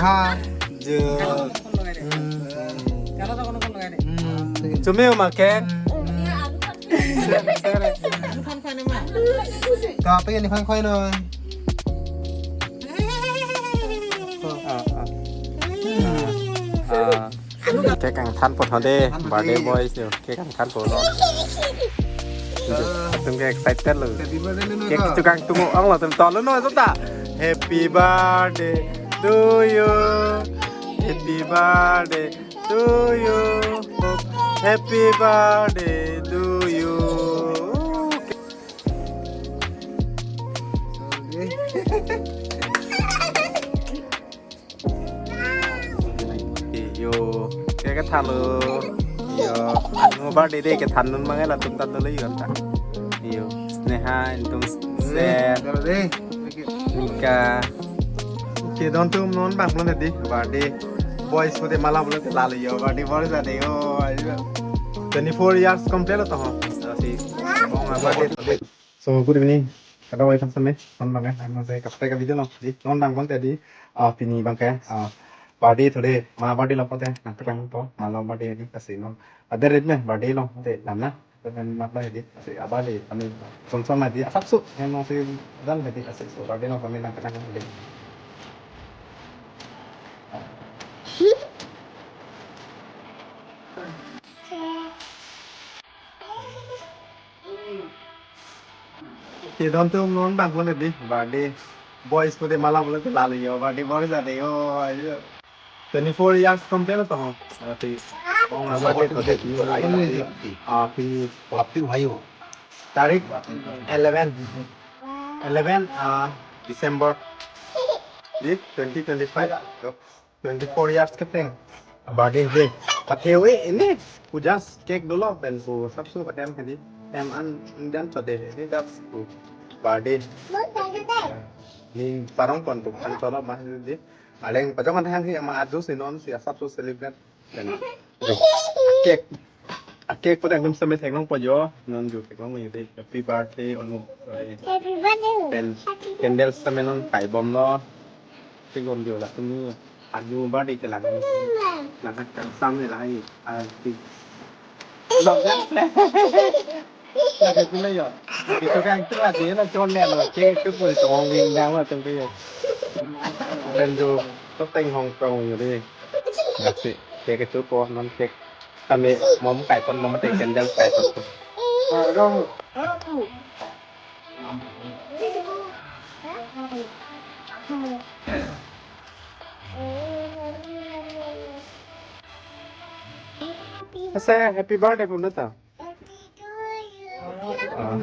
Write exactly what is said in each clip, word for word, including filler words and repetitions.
Ha. Jo. Hmm. Hmm. Chumi ma cake. Hmm. Sere, sere. Kape ni khang khoi noi. Ah, ah. Ah, ah. Cake kangthanpo tho de, thanpo birthday de. Boys yo. Cake kangthanpo lo. Ah. Atum ke excited lo. Happy birthday lo. Cake ko. Chukangtung ong lo atum, tolo no sota. Happy birthday to you. Happy birthday to you. Happy birthday to you. Yo, cake thanlo. Yo, mo birthday de kethan dun mangai latum ta dolo yo ta. Yo, Sneha, intum Sen, dolo de. Nika. Kedon atum non bang pulo de birthday. Boys ko de mala pulo de lalo yo, birthday boys ade yo. Twenty-four years complete lo to ho. Asi, bong birthday. So, good evening. Kadokave thangsam me, non bang ke, ano se kapte ka video lo, di, non bang bonte di, ah, pini bang ke, ah, birthday tho de, ma birthday lo pote, nang ketang to, ma lo birthday di, asi non. Ada red me, birthday lo, te, nang na, dan ma lo di, asi, abang di, kami, son son ma di, asap su, yang nong si, dan di, asi, so, birthday lo kami nang ketang di. Kedon atum non bang pulo de birthday. Boys ko de mala pulo de lalo yo, birthday boys ade yo, ayo. Twenty-four years complete lo to ho. Ati, bong birthday to de. Ah, pini. Happy bhai ho. Tarik eleven. Eleven, ah, December. Di twenty twenty-five. Twenty-four years keteng. Birthday de. Pathe we ini. Pu just cake dolo pen pu sapsu patem hadi. Em an dan chode ini dap pu birthday. Ni parong kon pu kan cholo mah di. Aleng pajong kan hang hi ama adu si non si sapsu celebrate. Pen cake. Cake pada ekdom seme theklongpo jo, non jo theklongpo jo de. Happy birthday, Onu. Happy birthday. Pen candle seme non kai bomlo. Theklong jo latum ni. Anu birthday ke lang. Lang kan same lahai. Ah, ti. Lang kan. Lagi pula yo. Kita kan tu aja lah, chon le lo. Cake tu pun tong wing dang lah tu yo. Pen jo, tu teng hong tong jo de. Nasi, cake kecho po, non cake. Kami mom kai pon, mom te candle kai pon. Asa, happy birthday pun ta. Ah.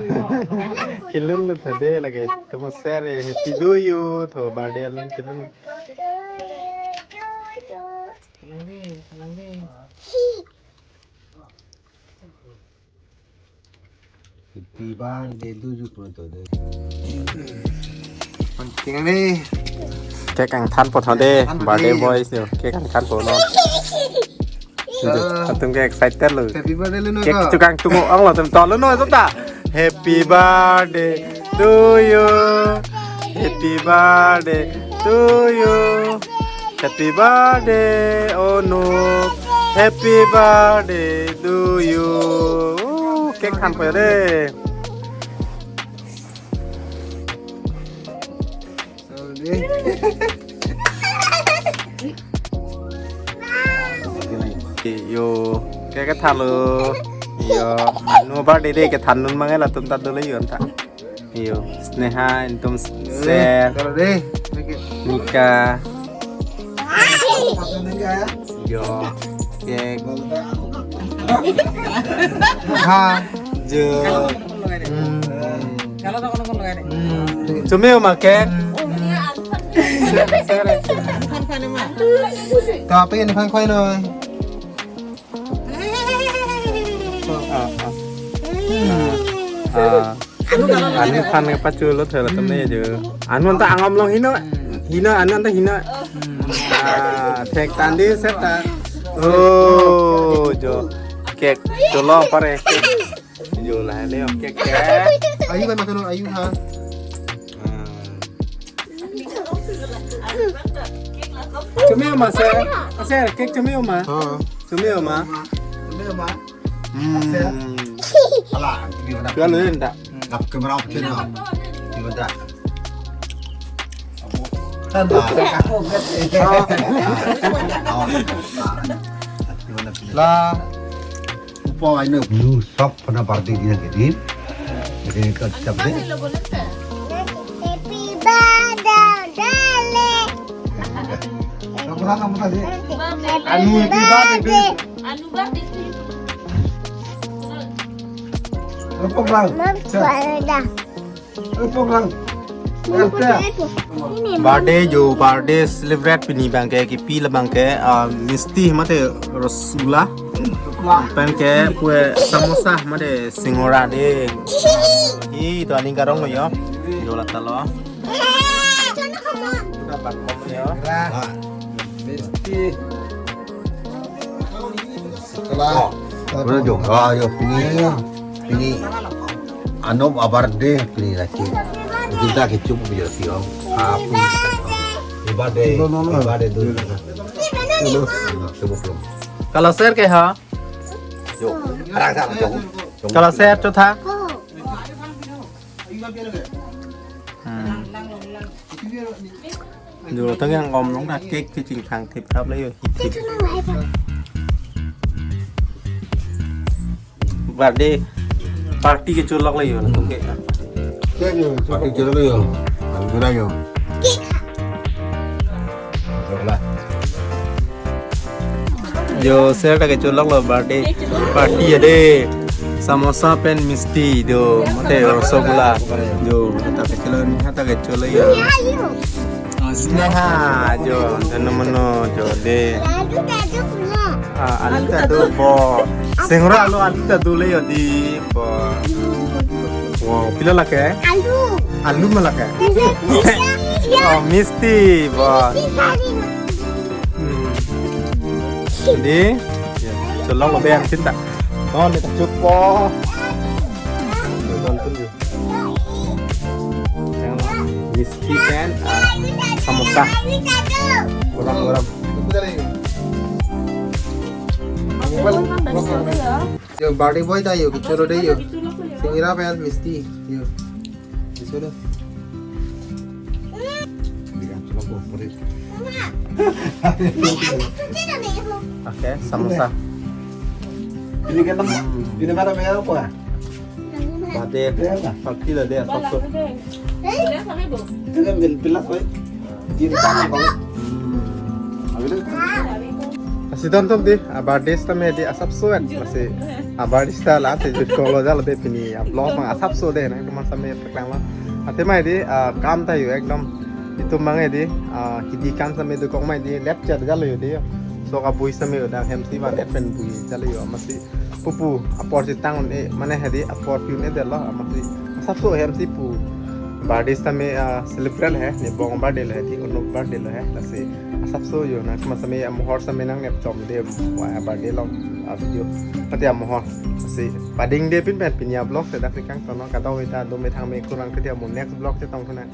Kelun lo tha de lake. Tamo sere happy to you tho birthday alun kelun. Happy birthday to you pun to de. Penting ni. Cake kangthanpo tho de, thanpo birthday de. Boys yo. Cake kangthanpo lo. Ah. Atum ke excited lo. Happy birthday lo no. Cake ko. Chukangtung ong lo atum, tolo no sota. Happy birthday to you. Happy birthday to you. Happy birthday, Onu. Happy birthday to you. Cake thanpo de. Yo, cake kethanlo. Yo, anu birthday de kethan dun mangai latum ta dolo yo ta. Yo, Sneha, intum Sen, dolo de. Nika. Yo, cake. Ha. Jo. Hmm. Hmm. Chumi ma cake. Hmm. Sere, sere. Kape ni khang khoi noi. Ah, ah. Ah, ah. Anu khan ke pachu lo thela tum ne jo. Anu anta angom long hino. Hino, anu anta hino. Ah, thek tandi seta. Oh, jo. Cake cholo pare. Jo la le, cake, cake. Ayu kan makan ayu ha. Ah. Chome ma sir? Sir, cake chome ma? Ha. Chome ma? Chome ma? Hmm. Ala, di mana? Jual dulu enggak? Lap ke meraup ke na. Di mana? Tanda. Ah. Ah. Di mana? La. Upa aino. Lu sop pada party dia jadi. Jadi kacap deh. Happy birthday, darling. Kamu lah, kamu tadi. Anu, happy birthday. Anu birthday. Lupa, Bang. Mam, suara dah. Lupa, Bang. Ini. Birthday jo, birthday celebrate pini abangke, kipi labangke, ah, misti mate rasgulla. Pen ke pue samosa mate singora dei. Hi, to aning karong lo jo. Jo la talo. Udah bakkom jo. Misti. Setelah. Oh, mana jo? Ah, jo, pini. Pini. Anop a-birthday pini lagi. Kita kecum biar sih, oh. Happy birthday. Happy birthday. Happy birthday dulu. Sibuk belum. Kalau share ke ha? Yuk, arang sa, yuk. Kalau share to tha? Hmm. Dulu tuh yang ngomong dah cake kecing sang tip tap lah yo. Birthday party kecholok lah yo. Oke. Party kecholok lah yo. Party kecholok lah yo. Yola. Jo, sir ta kecholok lo birthday party ade. Samosa pen misti jo, mate rasgulla. Jo, ta kecholok ni, ta kecholok ya. Sneha jo, dan mano jo de. Ah, alu tadu bo. Singora lo alu tadu le yo di bo. Wow, pila lake? Alu. Alu ma lake? Misti. Oh, misti bo. Misti kari. Hmm. Di, ya, cholok lo be an cinta. Oh, ni tak cukup. Nonton ju. Yang misti pen, ah, samosa. Gurem, gurem. Yo, birthday boy ta yo, kecholo de yo. Singora pen misti yo. Kecholo. Oke, samosa. Ini kan, ini pada merah apa? Birthday party lo de, sok sok. Itu kan bil-, bilas, boy. Di tangan, boy. Lasi don tum di, a-birthday sitame di asapso et, lasi a-birthday sita la te jut kolo jalo de pini, a-vlog abang asapso de, nangtum sitame paklang lo. Athema di, ah, kam ta yo ekdom, itum abang di, ah, hidi kam sitame dokok ma di, lepchet jalo yo di. So kabui sitame yo dang hem si van et pen bui jalo yo, amatsi pupu apor chetang un-e, mane hedi apor pi un-edetlo, amatsi asapso hem si pu. Birthday sitame, ah, celebrate he, ne bong birthday lo he, ti unok birthday lo he, lasi asapso yo, nangtum sitame amohor sitame nangnep chom de, wa birthday along, ah, video. Pati amohor, lasi pading de pin pen pini a-vlog si dak si kangton lo, kadokave ta dome thangme, kurang kedi amo next vlog chetong thunang.